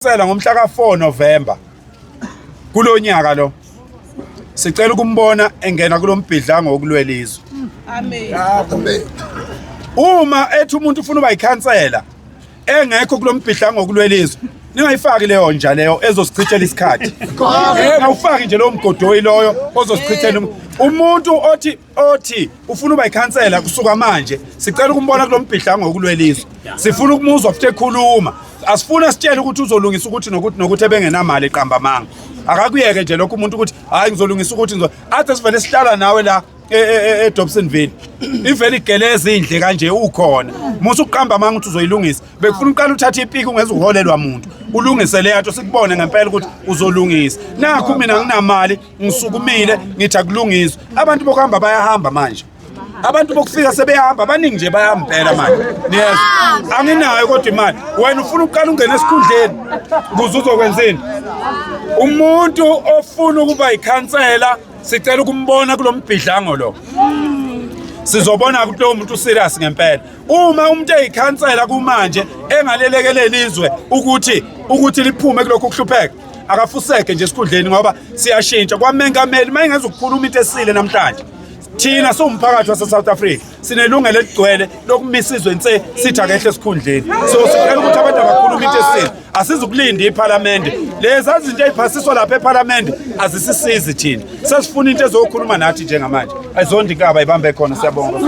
Sela ngomhla ka-4 November kulonyaka lo sicela ukumbona engena kulombhidlango wokulwela izwe. Amen. Amen. Uma ethi umuntu ufuna uba yikhansela engekho kulombhidlango wokulwela izwe ningayifaki leyo nja leyo ezosichithela isikhathi. Ngawufaki nje lowo mgodoyi loyo ozosichithela umuntu othi othi ufuna uba yikhansela kusuka manje sicela ukumbona kulombhidlango wokulwela izwe. Sifuna ukumuzwa futhi ekhuluma. Asifuna sitshele ukuthi uzolungisa ukuthi nokuthi nokuthi ebengenamali eqamba amanga. Akakuyeke nje lokho umuntu ukuthi hayi ngizolungisa ukuthi ngizo athi sivele sihlala nawe la eDobsonville. Ivele igeleza indle kanje ukhona. Musa ukuqamba amanga ukuthi uzoyilungisa. Bekufuna uqala uthathe ipiki ungeze uholelwa muntu. Ulungise le yathi sikubone ngempela ukuthi uzolungisa. Nakhu mina nginamali ngisukumile ngithi akulungiswe. Abantu bokuhamba bayahamba manje. Abantu bokufika sebeyahamba abaningi nje bayampela manje. Niyezwa? Anginayo kodwa imali. Wena ufuna ukuqala ungene esikhundleni ukuze uzokwenzini? Umuntu ofuna ukuba yikhansela sicela ukumbona kulombhidlango lo. Sizobona ukuthi lowo muntu userious ngempela. Uma umuntu eyikhansela kumanje engalelekeleli izwe ukuthi liphume kulokhu kuhlupheka akafuseke nje esikhundleni ngoba siyashintsha kwamengameli mayengeza ukukhuluma into esile namhlanje. Thina siwumphakathi wase-South Africa sinelungelo eligcwele lokumisa izwe nse sithi akehle esikhundleni. So sicela ukuthi abantu abakhuluma into esile. Asizukulinda iphalamende. Lezi zinto eziphasiswa lapha ephalamende azisisizi thina. Sesifuna into ezokhuluma nathi njengamanje. Ayizondi inkaba ibambe khona siyabonga.